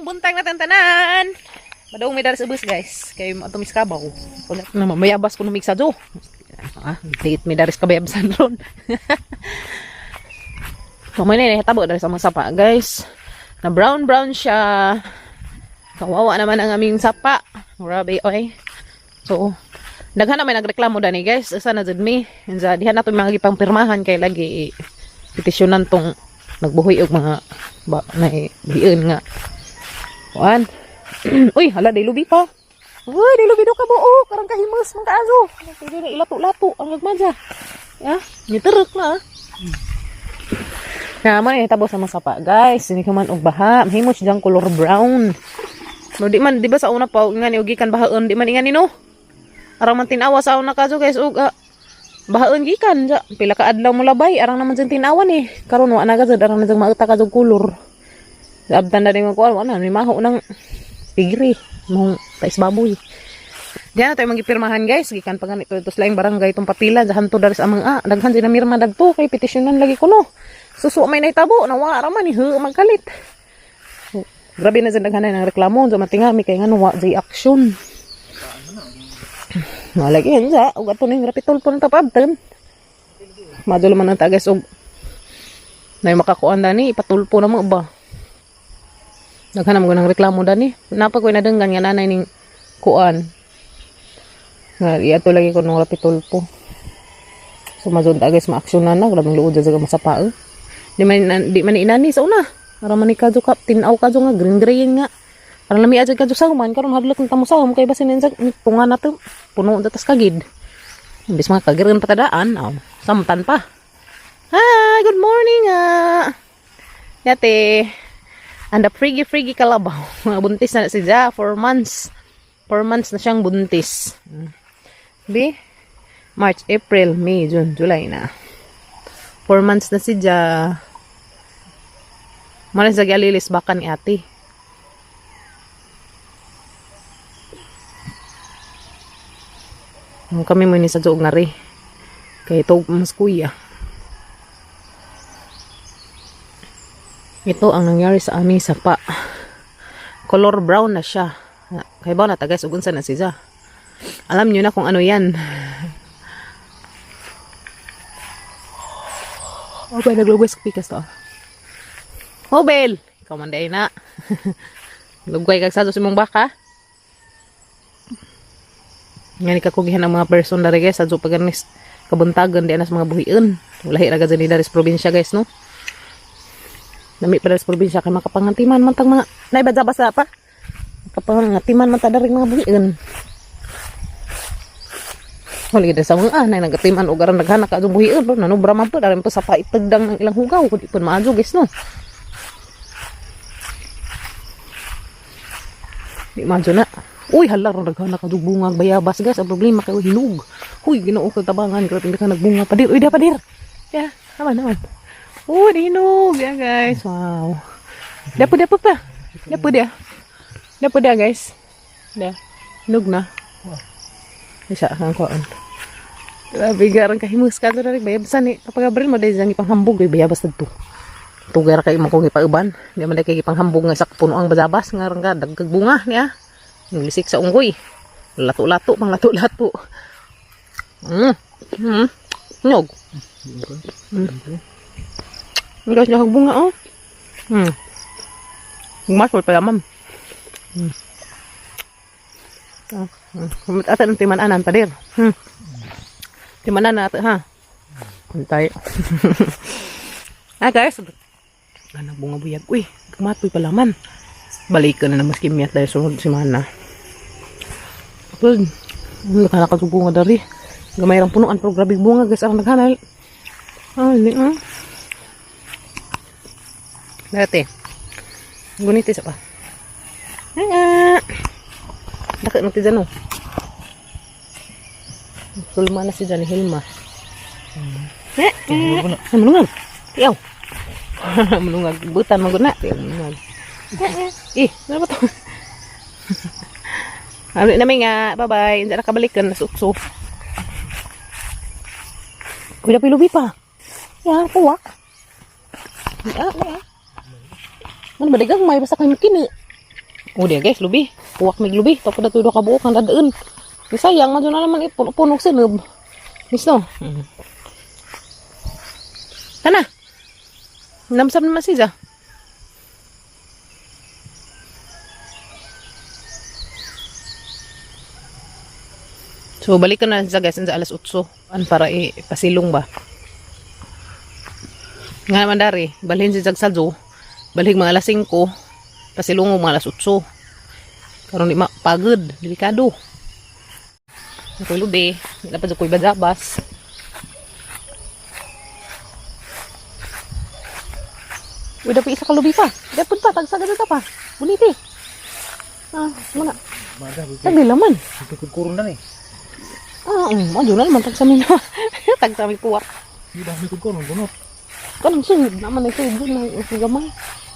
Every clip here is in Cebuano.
Buntag na tantanan. Madong may daras ubos, guys. Kay mo tumis kabaw. Wala na mamayabas ko numig sa. Ah, date may daris kabayabsan ron. Mamay na hitabo dari sa mga sapa, guys. Na brown brown siya. Kawawa naman ang aming sapa. Grabe oy. So, daghan na may nagreklamo dani, guys. Asa na jud mi. Insa diha na to mga gipang pirmahan kay lagi petisyonan tong nagbuhi og mga ba na buhion nga. Kuan. Uy, hala, day lubi pa. Uy, day lubi do ka buo. Karang kahimas man kaazo. Pwede na ilato-lato ang gagmadya. Ya, niterek na. Na man tabo sa mga sapa, guys. Hindi ka man og baha. Mahimo siya diyang color brown. No, di man, di ba sa una pa, nga ni ugikan bahaan, di man ingani, no? Arang man tinawa sa una kaso, guys, og bahaan gikan ja. Pila ka adlaw mo labay, arang naman dyan tinawan eh. Karon wa na ka arang na dyan mauta ka kulor. Abtan na rin ko, wala na, maho ng pigri, mong tais baboy. Diyan na tayo magipirmahan, guys. Gikan pa ganito ito sa laing barangay itong papila. Diyan to daris amang ah. Daghan din na mirma dagto kay petisyonan lagi ko, no. Suso may nahitabo nawa ra man eh magkalit. So, grabe na dyan daghan na ng reklamo. Diyan matingami kay ngano wa jay action. Malagi yan sa ug ato ning rapitol po ng tapabtan. Madulo man ang tagas og nay makakuan dani ipatulpo na mo ba. Daghan na mo ng reklamo dani. Napa ko'y nadenggan nga nanay ning kuan. Nga iato lagi ko nung rapitulpo. So mazon ta, guys, ma-action na na grabeng luod sa masapa eh. Di man inani sa una. Ara man ni kadyo ka tin-aw kadyo nga green green nga. Arang lami adyo kadyo sa human karon hadlok ng tamo sa kay basin sa tunga na to puno datas kagid. Imbis mga kagiran patadaan, aw, samtan pa. Hi, good morning ah. Yate. And the friggy friggy kalabaw. Mga buntis na si Ja, 4 months. 4 months na siyang buntis. B? March, April, May, June, July na. 4 months na si Ja. Malas sa alilis baka ni ate. Ang kami mo ni sa joog nga ri. Kay ito mas kuya. Ito ang nangyari sa aming sapa. Color brown na siya. Kay ba na ta, guys, ug unsa na siya. Alam niyo na kung ano yan. Oh, ba naglugwas pikas to. Oh, Bel! Ikaw man day na. Lugway kag sa imong baka. Nga ni kakugihan ang mga person dari, guys, sadto paganis kabuntagon di anas mga buhion. Lahi ra gud ni dari sa probinsya, guys, no. Nami pa dari sa probinsya kay makapangantiman man tang mga naibadya basa pa. Makapangantiman man ta dari mga buhion. Wala gid sa mga ah, nay nagatiman og aran naghanak ka buhion bro, nanubra man po dari po sa paitagdang ng ilang hugaw kung di po maadyo, guys, no. Di maadyo na. Uy, hala ron naghanak ka bunga bayabas, guys. Ang problema kay hinog. Uy, Ginoo ko tabangan grabe ka nagbunga padir. Uy, da padir. Ya, naman naman. Uy, hinog. Ya, guys. Wow. Dapo dapo pa. Dapo dia. Dapo dia, guys. Da. Hinog na. Isa ang kuan. Grabe garang kahimus ka to rin bayabsan eh. Kapag abril mo dahil diyang ipanghambog eh, bayabas dito. Tugay ra kay mo kong ipauban. Di man kay ipanghambog nga sa puno ang bayabas nga rang ka dagkag bunga niya. Nilisik sa unggoy. Lato-lato, pang lato-lato. Nyog. Guys, nyog bunga oh. Masol pa ma'am. Ah, Ata ng timan-anan padir. Timanan natin ha. Antay. Ah, guys. Anak bunga buyag. Uy, kamatoy pala man. Balikan na naman kimiyat dahil sunod semana. Pag, nakalakad bunga dari. Gamay rang punuan pero grabe bunga, guys. Ang naghanal. Ah, hindi ah. Dati. Guniti sa pa. Ah. Dako na ti dyan oh. Sulma na si Johnny Hilma. Eh, eh. Ay, malungag. Iyaw. Malungag. Butan mo na. Iyaw, malungag. Eh, eh. Eh, ano ba to? Ano namin nga. Bye-bye. Hindi na kabalikan. Nasukso. Kuya pilubi pa. Ya, puwak. Ya, ya. Ano ba, dagang may basta kayo kini. O diya guys, lubi. Puwak mig lubi. Tapos na tudo ka buok ang dadaan. Di sayang, madyo na naman ipuno-puno sinub. Miss no? Tana. Namsam naman siya. So, balik ka na sa guys, sa alas 8. An para ipasilong ba? Nga naman dari, balhin si Zag sa zoo. Balhin mga alas 5. Pasilong mga alas 8. Karon di mapagod, delikado. Ako'y lubi, di na pa sa ko'y badabas. Uy, dapat isa ka lubi pa. Dapat pa, tagsaga na ta pa. Buniti. Ah, muna. Tagdi laman. Tukod na ni. Ah, adyo na naman tagsamin na. Tagsamin puwak. Di ba may kudkurong bunot. Kanang sunod naman ay sunod na ang gamay.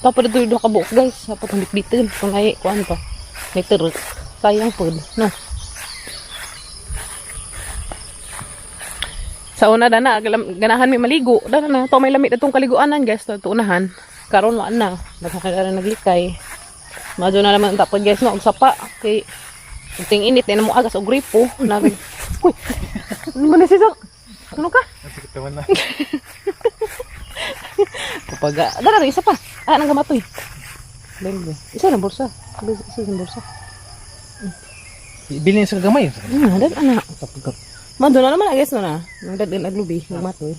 Tapos ito yung kabuok guys. Dapat ang bitbitin. Kung ay, kuan pa. May turok. Sayang po. No. Sa una dana, ganahan may maligo. Dana na, to may lamit itong kaliguanan guys. To, ito unahan. Karon waan na. Nagkakala na naglikay. Madyo na naman ang tapod guys no, og sapa. Kay, ting init, na mo agas og gripo. Nag, uy, ano ba na siya? Ano ka? Natiktawan na. Kapag, dara, isa pa. Ah, nang gamatoy. Lembe. Isa na bursa. Isa na bursa. Bilin sa gamay. Dan ana. Mando na naman, I guess, no na. Nang dadin aglubi, nagmatoy.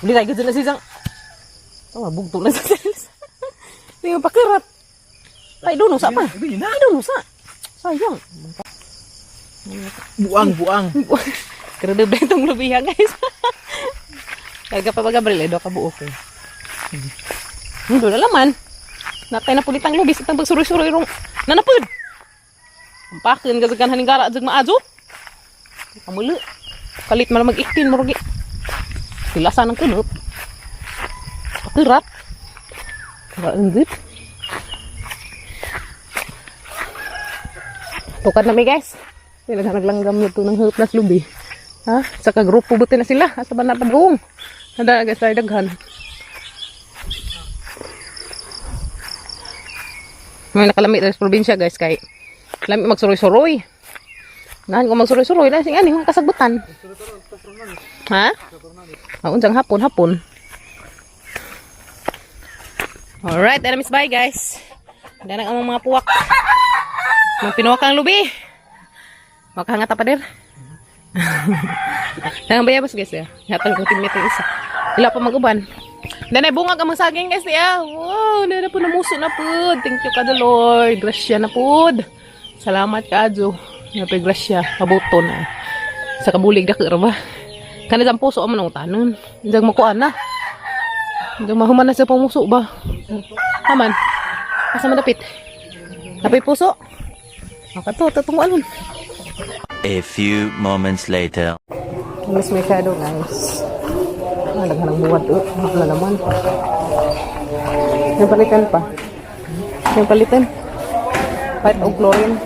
Uli tayo na sisang. Oh, bugto na sa sales. Hindi mo pakirat. Ay, doon sa pa. Bilin na. Ay, doon sa. Sayang. Buang, buang. Krado ba itong lubihan, guys? Karga pa ba, Gabriel? Eh, do ka buok eh. Doon na laman. Natay na pulitang lubis itang pagsuroy-suroy rong nanapod. Ampakin ka sa kanhaning gara at maazo. Kamuli. Kalit man mag-iktin marugi. Tilasan ng kulot. Pakirat. Kainggit. Tukad na mi guys. Sila na naglanggam na ito ng huplas lubi. Ha? Saka grupo buti na sila. Asa ba napagong? Nada guys tayo daghan. May nakalami tayo sa probinsya guys kay lami magsuroy-suroy. Nahan ko magsuroy-suroy na sing ani mga kasagbutan. Ha? Ah, unsang hapon hapon. Alright, miss bye guys. Danang ang mga puwak. Mga pinuwak ang lubi. Makahangat pa dir. Nang bayabas guys ya. Hatag ko timit yung isa. Ila pa mag-uban. Danay bungag ang mga saging guys ya. Wow, na po namuso na pud. Thank you ka the Lord. Grasya na pud. Salamat ka adyo. Napay grasya mabuto na. Sa kabulig da ka ba. Kana ang puso man ang tanon. Diyan makuan na. Diyan mahuman na sa pamuso ba. Haman. Asa man dapit? Napay puso. Makato, tatong alon. A few moments later. Miss Mercado, guys. Ah, daghan ang buwad. Oh, wala naman. Yung palitan pa. Yung palitan. Pipe og chlorine.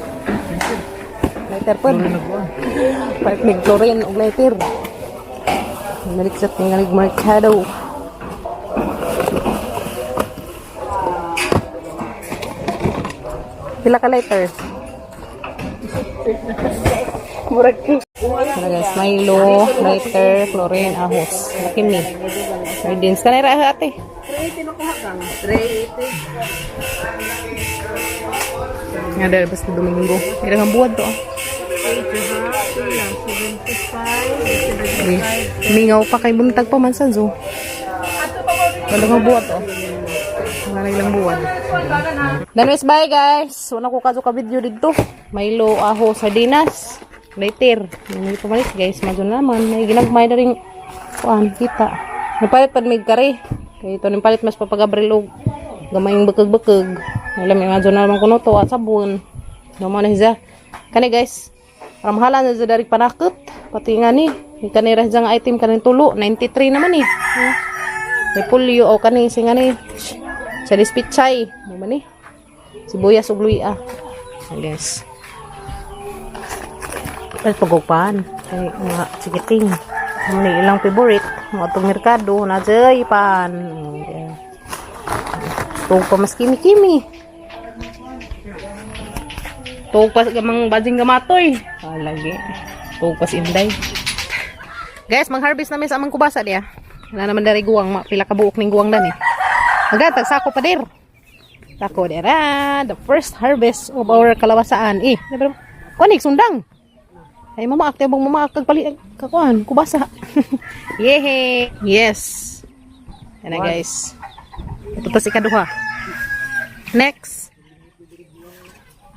Lighter pa. Pipe mig chlorine og lighter. Nalik sa tingalig Mercado. Pila ka lighter? Murag ko. Ano guys, Milo, lighter, chlorine, ahos. Laki mi. Sardines. Kanay ra ate. 380. Nga dahil basta Domingo. Ilang ang buwan to ah. Eh, mingaw pa kay buntag pa man sa zoo. Walang ang buwan to. Wala ilang buwan. Danwes, bye guys. Wala ko kaso ka video dito. Milo, aho, sardinas. Later. May pamalit guys. Madyo naman. May ginagmay na rin. Kuan, kita. Napalit pad may kare. Kaya ito palit mas papagabrilog. Gamay yung bekeg-bekeg. Alam, may madyo na naman kuno to. At sabon. Naman na siya. Kani guys. Ramahala na siya dari panakot. Pati nga ni. May kanira siya nga item kanin tulo. 93 naman eh. May pulyo o kani. Singa ni. Sa pichay. Ano man eh. Sibuyas ug luya. Yes. Ay, pagupan. Ay, mga chikiting. Ano ni ilang favorite. Mga itong merkado. Na dyan, pan. Ito pa mas kimi-kimi. Tuog pa gamang bajing gamatoy. Ah, lagi. Tuog pas inday. Guys, mag-harvest namin sa amang kubasa diya. Wala naman dari guwang, pila ka buok ning guwang dani. Agad, tagsako pa dir. Sako dira, the first harvest of our kalawasaan. Eh, kuan sundang. Ay mamaak tayo bang mamaak kag pali kakuan, kubasa. Yehe. Yes. Yan na, guys. Ito pa si kaduha. Next.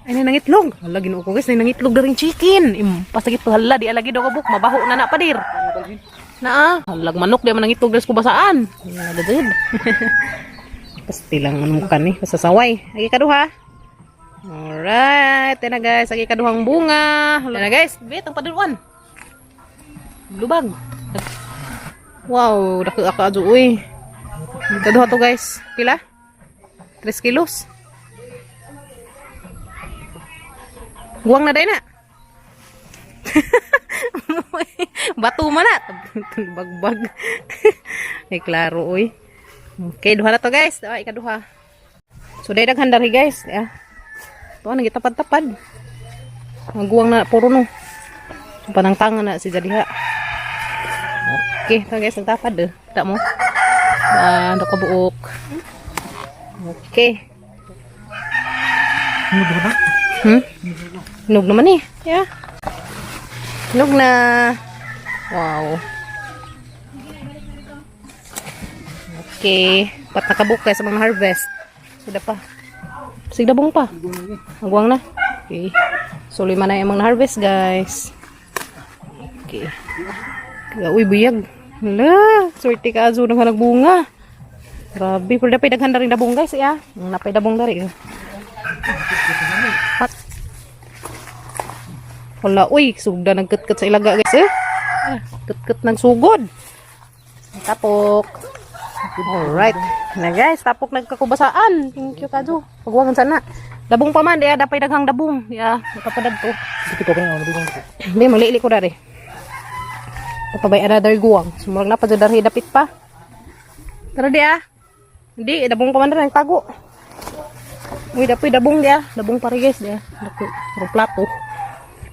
Ay, nay nangitlog. Hala, Ginoo ko, guys, nay nangitlog na rin chicken. Pasagit to, hala, di alagi daw kabuk. Mabaho na na padir. Naa, halag manok di man nangitlog diri sa kubasaan. Hala, dud. Pasti lang ano ka ni, pasasaway. Agi kaduha. Alright, yan na, guys, agi kaduhang bunga. Hala na, guys, bet ang paduan. Lubag. Wow, dako ka adyo uy. Kaduha to, guys. Pila? 3 kilos. Guwang na day na. Bato man na. Bagbag. Ay, klaro, uy. Okay, duha na to, guys. Duha, ikaduha. So, day daghan dari, guys. Yeah. Ito, nagitapad-tapad. Maguwang na, puro no. Panangtangan na si Jadiha. Okay, ito, guys, nagtapad eh. Kita mo. Ah, nakabuok. Okay. Hinog ba? Hmm? Hinog naman eh. Yeah. Hinog na. Wow. Okay. Pat nakabuk sa mga harvest. Sudah pa. Sigdabong pa. Magwang na. Okay. So, lima na yung mga harvest, guys. Okay. Kaya, uy, buyag. Hala, swerte ka, azo, nang bunga. Grabe. Pero dapat daghan na rin dabong, guys. Yeah. Napay dabong na rin. Pat. Wala, uy, sugda nagkatkat sa ilaga, guys, eh. Ah, katkat ng sugod. Tapok. Alright. Na, guys, tapok nagkakubasaan. Thank you, Kajo. Pagwangan sana. Dabong pa man, diya, dapay daghang dabong. Ya, nakapadad to. Dito ko pa na, nabigyan ko. Hindi, maliili ko dari. Napabay another guwang. Sumurag na pa dyan dari, dapit pa. Tara di ah. Hindi, dabong pa man rin, tago. Uy, dapoy dabong di ah. Dabong pare, guys, di ah. Dapoy, puro plato.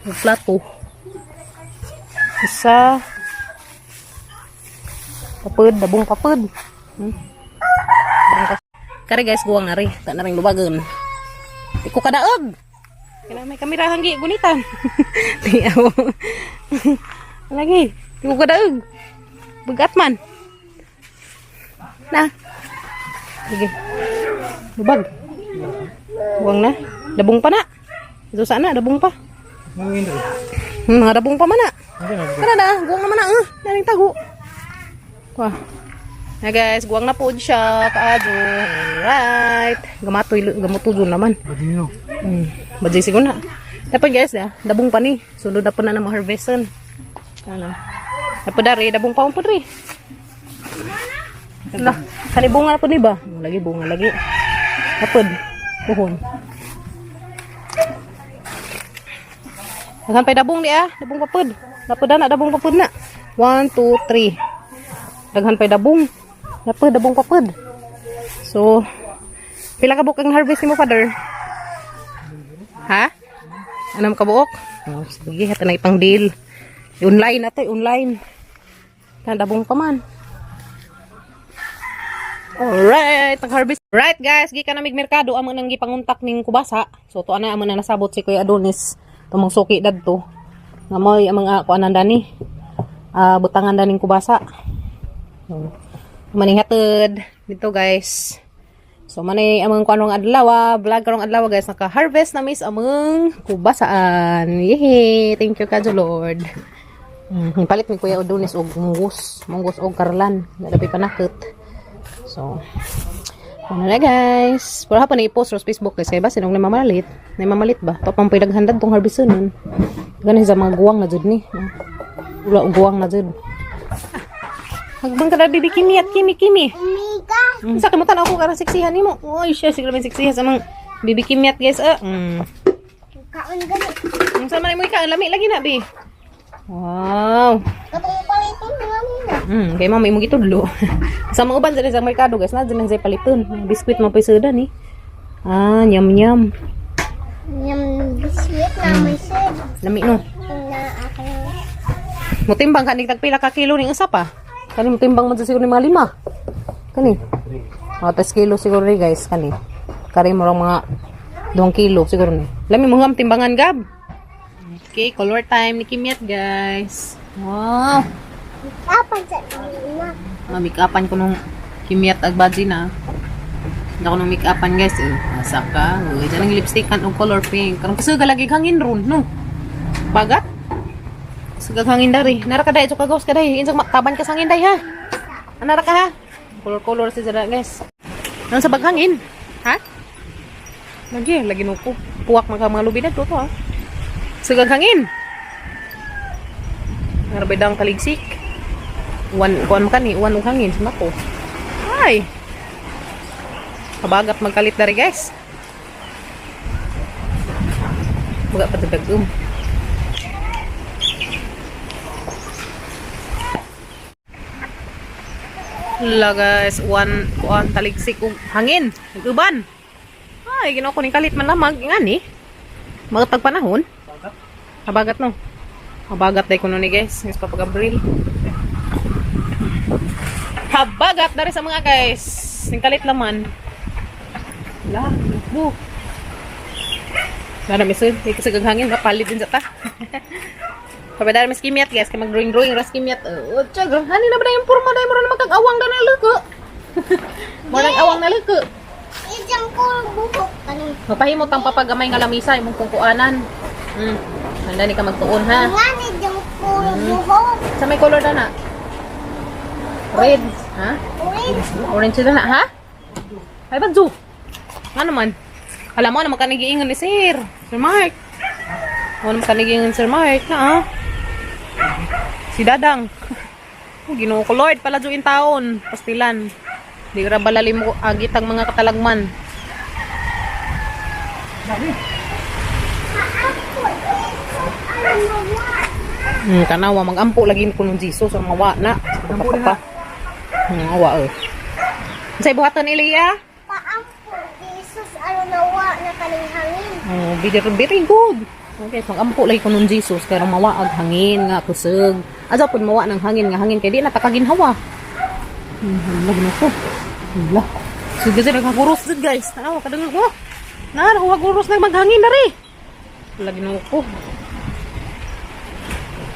Puro plato. Isa. Papod, dabong papod. Kare, guys, guwang na rin. Ta na rin lubagon. Di ko kadaog. Kailangan may kamerahan gi gunitan. Di ako. Lagi, di ko kadaog. Bugat man. Na. Sige. Lubag. Buwang na. Dabong pa na. Ito sana, dabong pa. Mangin diri. Mga dabong pa man na. Hindi na. Tara na, guwang naman na. Naring tago. Wah. Na, guys, guwang na po siya. Kaadyo. Alright. Gamatoy, gamuto dun naman. Badino. Bajay siguro na. Dapat, guys, ya, dabong pa ni. Sunod na po na ng harvestan. Ano? Dapat dari, dabong pa po dari. Lah, kani bunga na po ni ba? Lagi bunga lagi. Dapat puhon. Daghan pa'y dabong di ah, dabong papud. Dapat na dabong papud na. 1 2 3. Daghan pa'y dabong. Dapat dabong papud. So, pila ka buok ang harvest nimo, father? Ha? Anam ka buok? Oh, sige, ito na ipang deal. Online na to, online. Tandabong pa man. Alright, nag-harvest. Right, guys, gikan na mig merkado amo nang gipanguntak ning kubasa. So to ana amo na nasabot si Kuya Adonis. Tumong suki dadto. Nga mo'y ang mga kuanan dani. Ah, butangan daning kubasa. So, maning hatod dito, guys. So manay among kuan rong adlaw, vlog karong adlaw, guys, naka-harvest na mis among kubasaan. Yehey, thank you kadyo Lord. Palit ni Kuya Adonis og munggos, munggos og karlan, nadapi panakot. So, ano na, guys. Pero hapon na i-post sa Facebook, guys. Kaya ba, sinong namamalit? Namamalit ba? Ito pang pinaghandad tong harvest nun. Ganin sa mga guwang na jud ni. Wala, guwang na jud. Hagbang ka na, bibi Kimi at Kimi Kimi. Umiga. Sa kamutan ako karang siksihan nimo. Uy, siya siguro may siksihan sa mga bibi Kimi at guys. Ah. Kaon gani. Ang sama mo ikaw, lami lagi na, bi. Wow. Katong palitin nga nila. Kay mama imong gitudlo. Sa mga uban diri sa merkado, guys, na dyan lang say paliton. Biskwit mo pa ni. Ah, nyam nyam. Yung biscuit. Naman sir. Lami no. Na ako. Mutimbang kanig tagpila ka kilo ning usa pa. Kani mutimbang man sa siguro ni mga lima. Kani. Mga 3 kilo siguro ni guys kani. Kari mo lang mga 2 kilo siguro ni. Lami mo ngam timbangan gab. Okay, color time ni Kimyat guys. Wow. Apan sa ina. Ma-make-upan ko nung Kimyat ag baji na. Hindi ako nung make-upan guys. Eh, asa ka. Uy, dyan ang lipstick kan og color pink. Karong kasi galagi hangin ron, no? Bagat? Sugag hangin dari. Nara ka dai, ka gawas ka dai. Insang maktaban ka sa hangin dai ha. Anara ka ha. Color-color si Zara guys. Ano sa baghangin? Ha? Lagi, lagi nuko. Puwak man ka mga lubi na to ha. Sugag hangin. Nara ba dang taligsik? Uwan, kuan man kani, uwan og hangin sa ko. Ay. Kabagat magkalit dari guys. Baga patagdagum. La guys, uwan kuan taligsik og hangin, uban. Ay, ginoo ko ning kalit man lamag ngani. Magatag panahon. Habagat no. Habagat day kuno ni guys, guys Papa Gabriel. Habagat dari sa mga guys. Ning kalit laman. La, bu. Nara misud, di kasi hangin, mapalit din sa ta. Pabadar mas kimyat guys, kay mag-drawing-drawing ras kimyat. Oh, tiyag, hani na ba na yung purma dahil mo na magkag-awang na naluko. Mo nang awang naluko. Ijang ko buhok kaning. Mapahimot ang papagamay nga lamisa imong kungkuanan. Handa ni ka magtuon ha. Nga ni jang ko buhok. Sa may color na na? Red, ha? Orange. Orange na na, ha? Ay, bagyo. Ano man? Alam mo, ano makanigiingan ni Sir. Sir Mark. Ano makanigiingan Sir Mark na, ah. Si Dadang. Oh, Ginoo ko, Lord, pala in taon. Pastilan. Di ra balali mo agit ang mga katalagman. Kanawa magampo lagi ko nung Jesus ang mawa na. Magampo na. Awa eh. Unsay buhaton Elia? Paampo Jesus aron nawa na kaning hangin. Oh, very, very good. Okay, magampo lagi ko nung Jesus kay mawa ang hangin nga kusog. Aja pud mawa ng hangin nga hangin kay di na takaginhawa. Hala na ko. Hala. Sige kasi naghaguros jud guys. Tanaw kadungog ko. Na naghaguros na maghangin diri. Lagi na ko.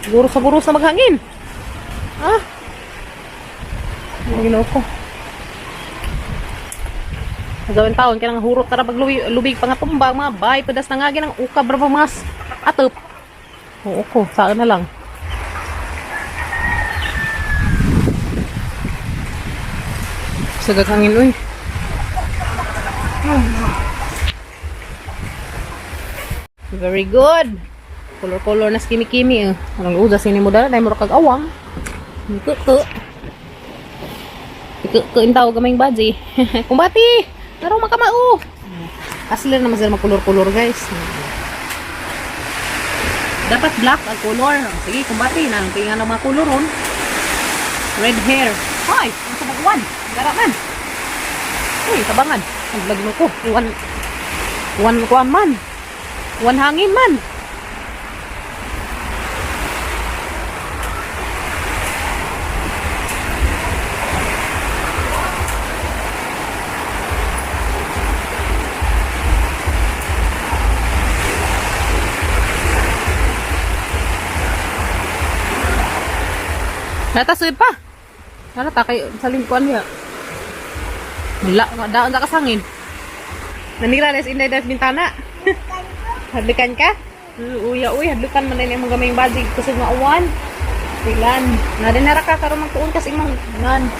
Guros sa guros na maghangin. Ah. Lagi na ko. Gawin taon kaya nang hurot tara paglubi lubig pangatumba mga bay pedas na nga ginang ukab ra pa mas atop. Oo ko, saan na lang. Sagag hangin uy. Very good. Color-color na kimi-kimi eh. Anong uda sini mo dala dahil mo kag awang. Kuku. Kuku intaw gamay baji. Kumbati. Laro makamao. Asli naman sila magkulor-kulor guys. Dapat black ang color. Sige, kumbati na. Ang tingnan ng mga kulor ron. Red hair. Ay, ang sabaguan. Gara man. Uy, tabangan. Ang lagno ko. Iwan, iwan kuan man. Iwan hangin man. Natasid pa. Nalata kay sa lingkuan niya. Wala, daan sa kasangin. Nanira les inday das bintana. Hadlukan ka? Uya uy, hadlukan man din imong gamay bajig kusog nga uwan. Silan. Na din nara ka karon magtuon kas imong nan.